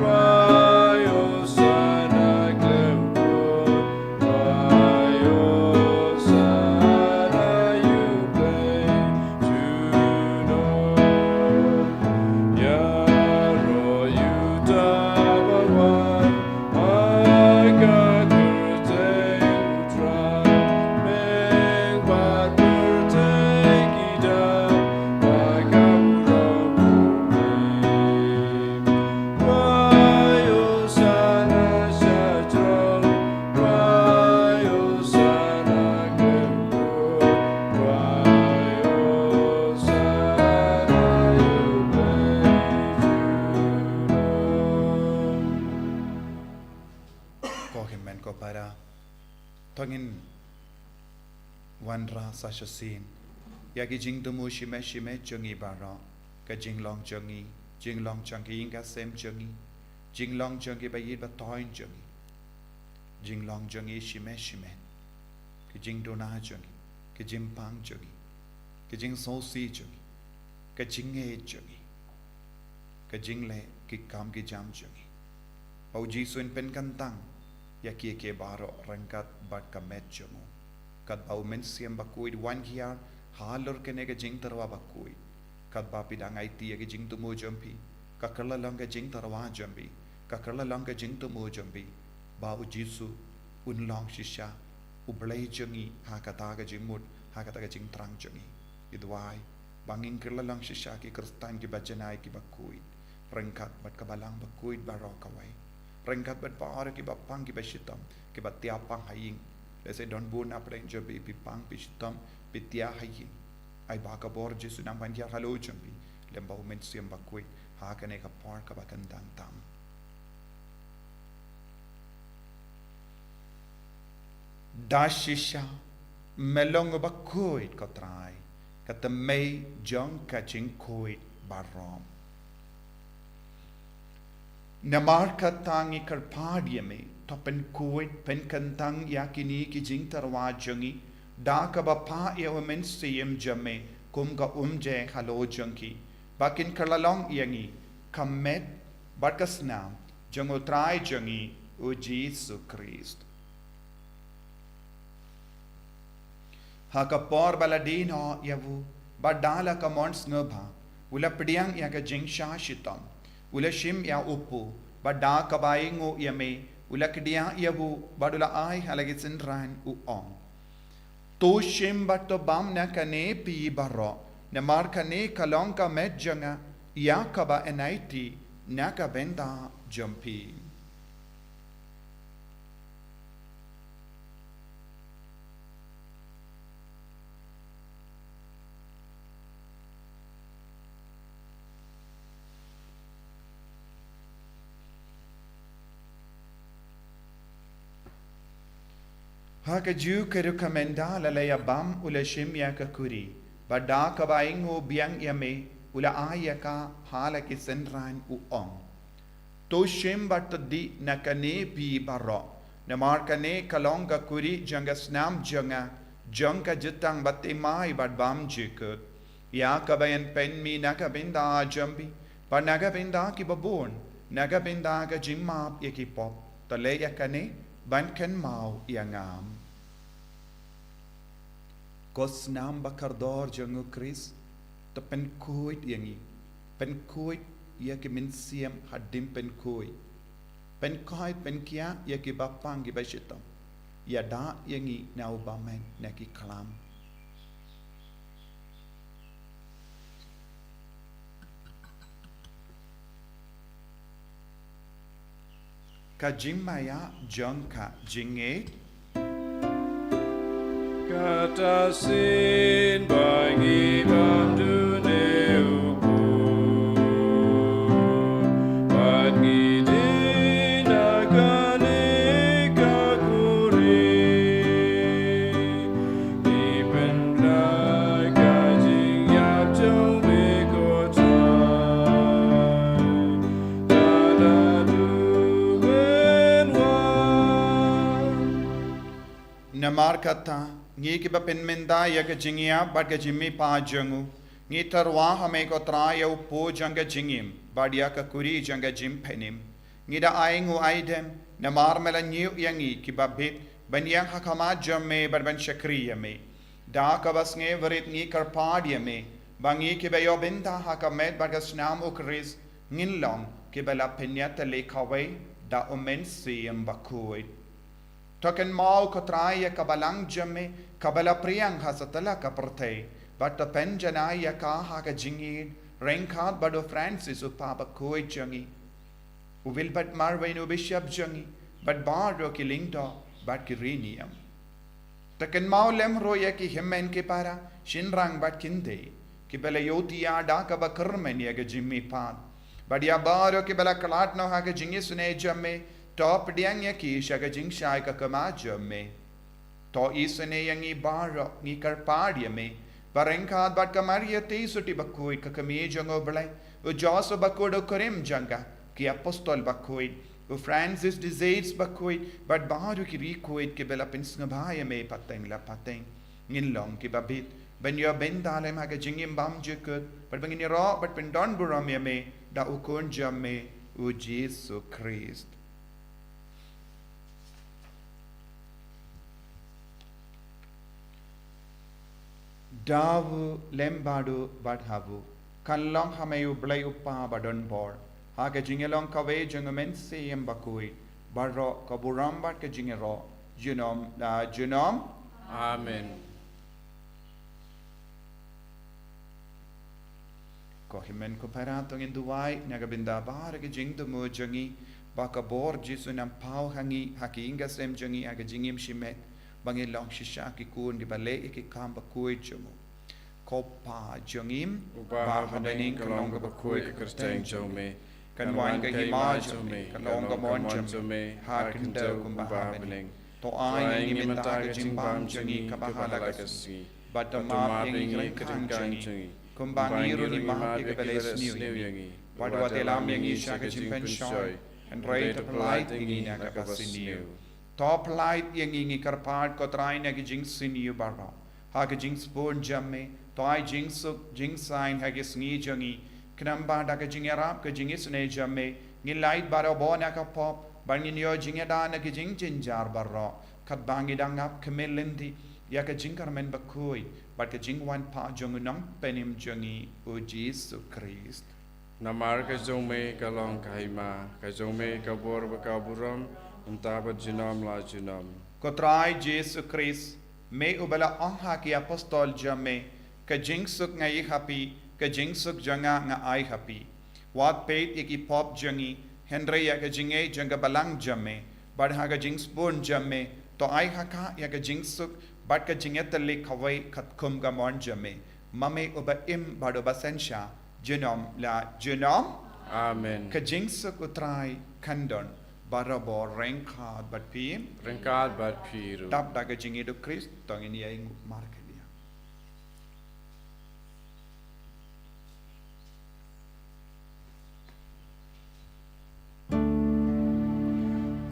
rwai Hosana khlem kut, rwai Hosana ïa u Blei junom. Ïaroh ïa uta ba wan ha ka kyrteng u Trai, meng bad pyrthei ki daw da ka burom u Blei. Rwai Hosana sha jrong, rwai Hosana khlem kut, rwai Hosana ïa u Blei junom. Ko hynmen ko para, to ngin wanrah sa shisien ïa ki jingthmu shimet shimet jong ngi baroh, ka jinglong jong ngi, jinglong jong ki ïing ki sem jong ngi, jinglong jong ki ba ïeit ba thoiñ jong ngi, jinglong jong ngi shimet shimet, ki jingduna jong ngi, ki jingpang jong ngi, ki jingsngewsih jong ngi, ka jingngeit jong ngi, ka jingleh ki kam ki jam jong ngi. Ba u Jisu un pynkyntang ïa kiei kiei baroh ryngkat bad ka met jong u. Katba u Mynsiem Bakhuid wan hiar halor kane ka jingtyrwa bakhuid. Katba phi dang aiti ïa ki jingthmu jong phi, ka kylla long ka jingtyrwa jong phi, ka kylla long ka jingthmu jong phi, ba u Jisu un long shisha u Blei jong ngi ha kata ka jingmut, ha kata ka jingthrang jong ngi. Ngi duwai ba ngin kylla long shisha ki Khristan kiba janai kiba khuid, ryngkat bad ka Balang bakhuid baroh kawei, ryngkat bad baroh kiba pang kiba shitom, kiba tiap pang ha ïing. Lehse don bun na pdeng jong phi, phi pang, phi shitom, phi tiap ha ïing. Ai ba ka bor Jisu nang ban hiar halor jong phi lem bad u Mynsiem Bakhuid ha kane ka por kaba kyntang tam. Da shisha me long uba khuid ko Trai, ka tymmen jong ka jingkhuid baroh. Namar kata ngi kyrpad ïa me, to pynkhuid pynkyntang ïa kine ki jingtyrwa jong ngi da kaba phah ïa u Mynsiem jong me kum ka umjing halor jong ki, ba kin kylla long ïa ngi ka met bad ka snam jong u Trai jong ngi u Jisu Khrist. Ha ka por ba la die noh ïa u, bad da la ka mon sngewbha u la pdiang ïa ka jingshah shitom, u la shim ïa u pud, bad da kaba ainguh ïa me u la kdiah ïa u, bad u la ai ha la ki synran, u ong: To shim bad to bam na kane phi baroh, namar kane ka long ka met jong nga, ïa kaba yn aiti na ka bynta jong phi. Ha kajuh ka rukom ynda la leit ïabam u la shim ïa ka kuri, bad da kaba ainguh biang ïa me u la ai ïa ka ha la ki synran u ong: To shim bad to dih na kane phi baroh, namar kane ka long ka kuri jong ka snam jong nga, jong ka jutang bathymmai bad bymjukut, ïa kaba yn pynmih na ka bynta jong phi bad na ka bynta kiba bun, na ka bynta ka jingmap ïa ki pop. To leh ïa kane ban kynmaw ïa nga. Ko snam ba kordor jong u Khrist, to pynkhuid ïa ngi, pynkhuid ïa ki mynsiem hadien pynkhuid, pynkhuid pynkiah ïa kiba pang kiba shitom, ïada ïa ngi na u bymman na ki khlam. Ka jingmaïa jong ka jingngeit. Kata shisien ba ngi bam dune u Blei, bad ngi dih na kane ka kuri, ngi pynroi ka jingïap jong me ko Trai. Namar kata, ngi kiba pynmynta ïa ka jingïap bad ka jingmihpat jong u, ngi tyrwa ha me ko Trai ïa u kpu jong ka jingim bad ïa ka kuri jong ka jingpynim. Ngi da ainguh aidem namar me la ñiew ïa ngi kiba bit ban ïeng ha khmat jong me bad ban shakri ïa me. Da kaba sngewrit ngi kyrpad ïa me ba ngi kiba ïoh bynta ha ka met bad ka snam u Khrist ngin long kiba la pynïatylli kawei da u Mynsiem Bakhuid. To kynmaw ko Trai ïa ka balang jong me kaba la phriang ha satlak ka pyrthei, bad to pynjanai ïa ka ha ka jingïeit ryngkat bad u Francis u Papa bakhuid jong ngi, u Wilbert Marwein u Bishop jong ngi, bad baroh ki lyngdoh bad ki riewniam. To kynmaw lem ruh ïa ki hynmen ki para, shynrang bad khyndiat, kiba la ïohthiah da kaba kyrmen ïa ka jingmihpat. Bad ïa baroh kiba la khlad noh ha ka jingisynei jong me, to pdiang ïa ki sha ka jingshai ka khmat jong me. To isynei ïa ngi baroh, ngi kyrpad ïa me, ba ryngkat bad ka Maria Theisotti bakhuid ka kmie jong u Blei, u Joseph bakhuid u kurim jong ka, ki apostol bakhuid, u Francis de Sales bakhuid, bad baroh ki riewkhuid kiba la pynsngewbha ïa me pateng la pateng, ngin long kiba bit ban ïoh bynta lem ha ka jingim bymjukut, bad ba ngin ïaroh bad pyndonburom ïa me da u Khun jong me u Jisu Khrist. Da u lem bad u bad ha u, kan long ha me u Blei u Kpa badonbor, ha ka jingïalong kawei jong u Mynsiem Bakhuid, baroh ka burom bad ka jingïaroh junom la junom. Amen. Ko hynmen ko para, to ngin duwai na ka bynta baroh ki jingthmu jong ngi, ba ka bor Jisu un paw ha ngi, ha ki ïing ki sem jong ngi, ha ka jingim shimet, ba ngin long shisha ki khun kiba leh ïa ki kam bakhuid jong u. Ko Pa jong ngi, uba ha bneng, ka long kaba khuid ka kyrteng jong me. Kan wan ka hima jong me, kan long ka mon jong me, ha khyndew kumba ha bneng. To ai ngi mynta ka jingbam jong ngi kaba ha la ka sngi. Bad to map ïa ngi ki kyrkan jong ngi, kumba ngi ruh ngi map ïa kiba la sniew ïa ngi. Bad wat ïalam ïa ngi sha ka jingpynshoi, hynrei to pyllait ïa ngi na kaba sniew. To pyllait ïa ngi, ngi kyrpad ko Trai, na ki jingsniew baroh. Ha ka jingsbun jong me, to ai jingsuk jingsaiñ ha ki sngi jong ngi. Khnang ba da ka jingïarap ka jingisynei jong me, ngin lait baroh bor na ka pop, bad ngin ïoh jingïada na ki jingjynjar baroh, katba ngi dang ap khmih lynti ïa ka jingkyrmen bakhuid bad ka jingwan pat jong u Nongpynim jong ngi u Jisu Khrist. Namar ka jong me ka long ka hima, ka jong me ka bor bad ka burom, mynta bad junom la junom. Ko Trai Jisu Khrist, me uba la ong ha ki apostol jong me, ka jingsuk nga ïa ha phi, Ka jingsuk jong nga nga ai ha phi. Wat peit ïa ki pop jong ngi, hynrei ïa ka jingngeit jong ka balang jong me. Bad ha ka jingsbun jong me, to ai ha ka ïa ka jingsuk bad ka jingïatylli kawei katkum ka mon jong me. Ma me uba im bad uba synshar, junom la junom. Amen. Ka jingsuk U Trai kan don barabor ryngkat bad phi. Ryngkat bad phi ruh. Dap da ka jingïeit U Khrist, to ngin ïa ïeng markylliang.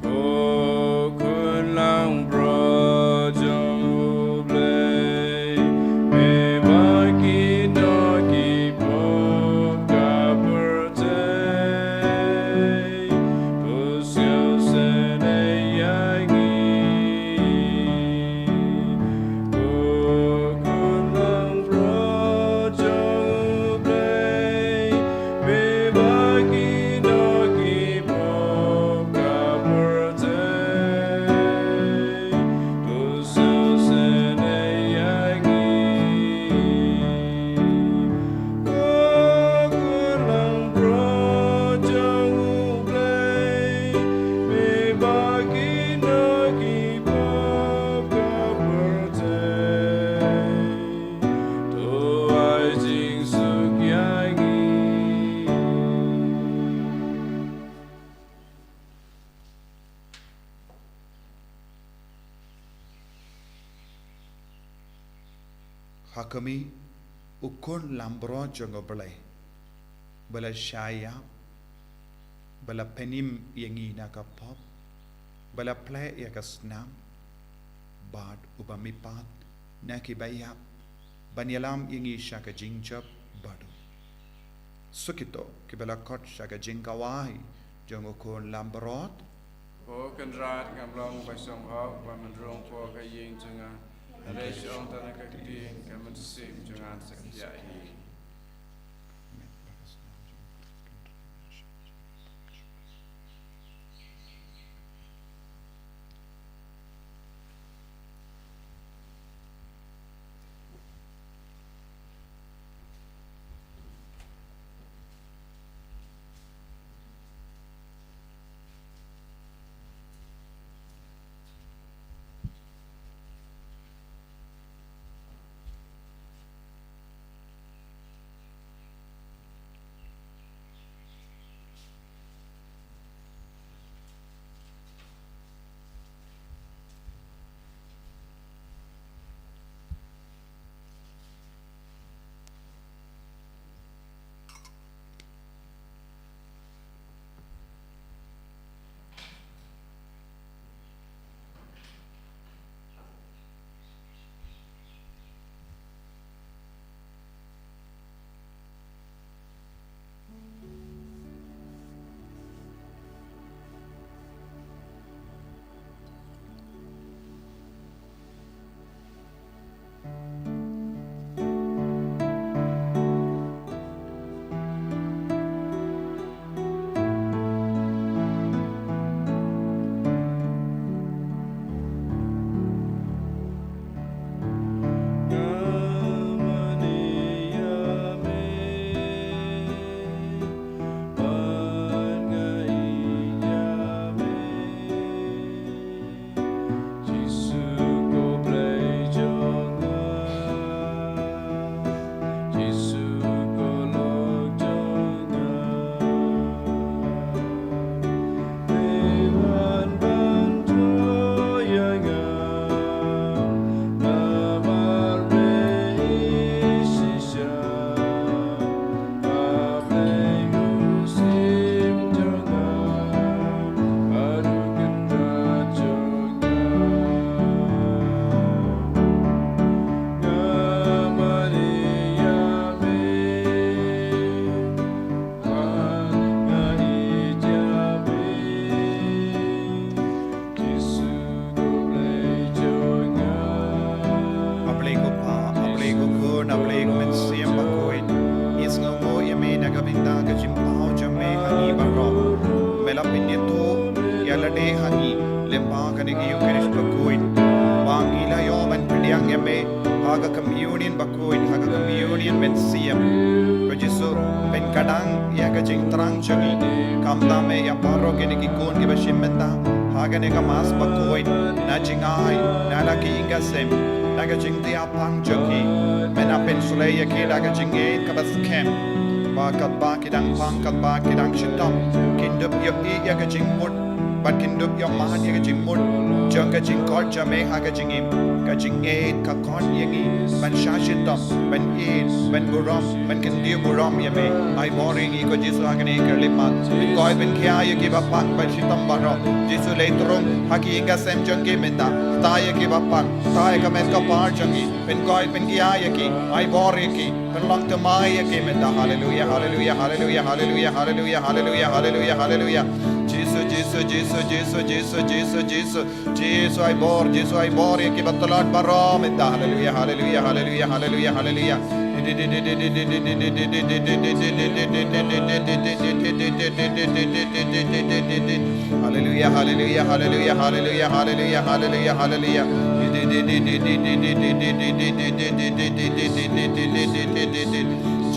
Ko khun langbrot jong U Blei, me bad kino ki pop ka pyrthei, to sngewsynei ïa ngi. Ko khun langbrot jong U Blei, me bad kino ki pop ka pyrthei, to sngewsynei ïa ngi. Ko khun langbrot jong U Blei, me bad kino ki pop ka pyrthei, to ai jingsuk ïa ngi. Ha kmie, u khun langbrot jong U Blei, ba la shah ïap, ba la pynim ïa ngi na ka pop, ba la plie ïa ka snam, bad uba mihpat na kiba ïap, ban ïalam ïa ngi sha ka jingjop baduh. Sa kito kiba la khot sha ka jingkawei jong u khun langbrot. Ko Kynrad, ngam long ba shong hok ban rung hapoh ka ïing jong nga. Hynrei shu ong tang ïa ka ktien, ka mynsiem jong nga yn sa khia hi. Jisu ko Blei jong nga, Jisu ko lok jong nga, me wan ban ïoh ïa nga, namar me i shisha. A Blei ko Pa, A Blei ko Khun, A Blei ko Mynsiem Bakhuid. Ngi sngewnguh ïa me na ka bynta ka jingpaw jong me ha ngi baroh. Me la pynïathuh ïa lade ha ngi lyngba kane ka Eukharist bakhuid, ba ngi la ïoh ban pdiang ïa me Ha ka communion bakhuid, ha ka communion mynsiem. Ko Jisu, pynkdang ïa ka jingthrang jong ngi. Khamtam eh ïa baroh kine ki khun kiba shim mynta. Ha kane ka Mass bakhuid, na jingai, na la ki ïing ki sem, na ka jingthiah pang jong ki. Men ap pynshlei ïa ki da ka jingngeit kaba skhem. Ba katba ki dang pang, katba ki dang shitom, kin dup ïohi ïa ka jingmut, bad kin dup ïohmad ïa ka jingmut jong ka jingkhot jong me ha ka jingim. Ka jingngeit ka khot ïa ngi ban shah shitom, ban ïeit, ban burom, ban kyntiew burom ïa me. Ai bor ïa ngi ko Jisu ha kane ka khyllipmat. Pynkoit pynkhia ïa kiba pang bad shitom baroh. Jisu, leit rung ha ki ïing ki sem jong ki mynta. Ktah ïa kiba pang, ktah ïa ka met ka par jong ki. Pynkoit pynkhia ïa ki, ai bor ïa ki, pynlong thymmai ïa ki mynta. Haleluia, haleluia, haleluia, haleluia, haleluia, haleluia, haleluia, haleluia. Jisu, Jisu, Jisu, Jisu, Jisu, Jisu, Jisu. Jisu, ai bor, Jisu, ai bor ïa kiba tlot baroh mynta. Haleluia, haleluia, haleluia, haleluia, haleluia. Haleluia, haleluia, haleluia, haleluia, haleluia, haleluia, haleluia.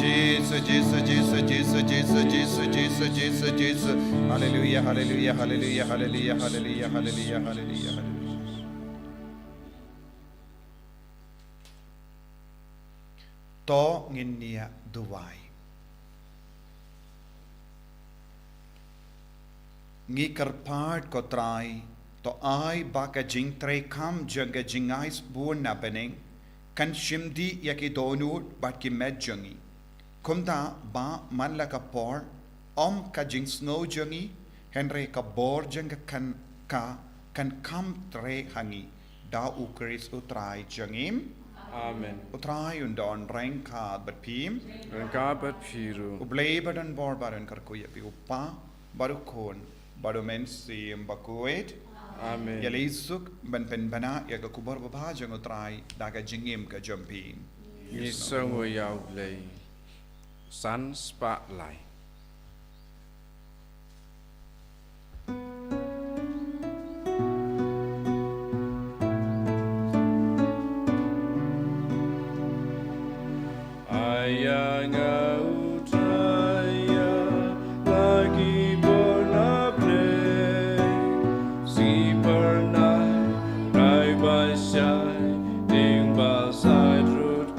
Jisu, Jisu, Jisu, Jisu, Jisu, Jisu, Jisu, Jisu, Jisu. Haleluia, haleluia, haleluia, haleluia, haleluia, haleluia, haleluia, haleluia. To ngin ïa duwai. Ngi kyrpad ko Trai, to ai ba ka jingtrei kam jong ka jingai sbun na bneng kan shim dih ïa ki dohnud bad ki met jong ngi. Kumta ba man la ka por, ym ka jingsngew jong ngi, hynrei ka bor jong ka kan, ka kan kham trei ha ngi. Da U Khrist U Trai jong ngi. Amen. U Trai un don ryngkat bad phi. Ryngkat bad phi ruh. U Blei ba don bor ba don kyrkhu ïa phi, U Kpa, bad U Khun, bad U Mynsiem Bakhuid. Amen. Ïaleh suk ban pynbna ïa ka khubor babha jong U Trai da ka jingim ka jong phi. Ngi sngew ïa U Blei. San spah lai. Ai ïa nga U Trai ïa la ki bor na bneng, shi phyrnai, rai bad shai, ding bad shai, rut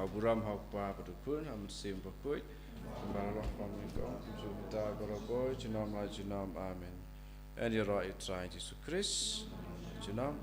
Ka burom ha U Kpa bad U Khun, ha U Mynsiem Bakhuid. Baroh kong ïa kong, kumjuh mynta baroh, junom la junom. Amen. Yn ïaroh ïa U Trai Jisu Khrist. Junom.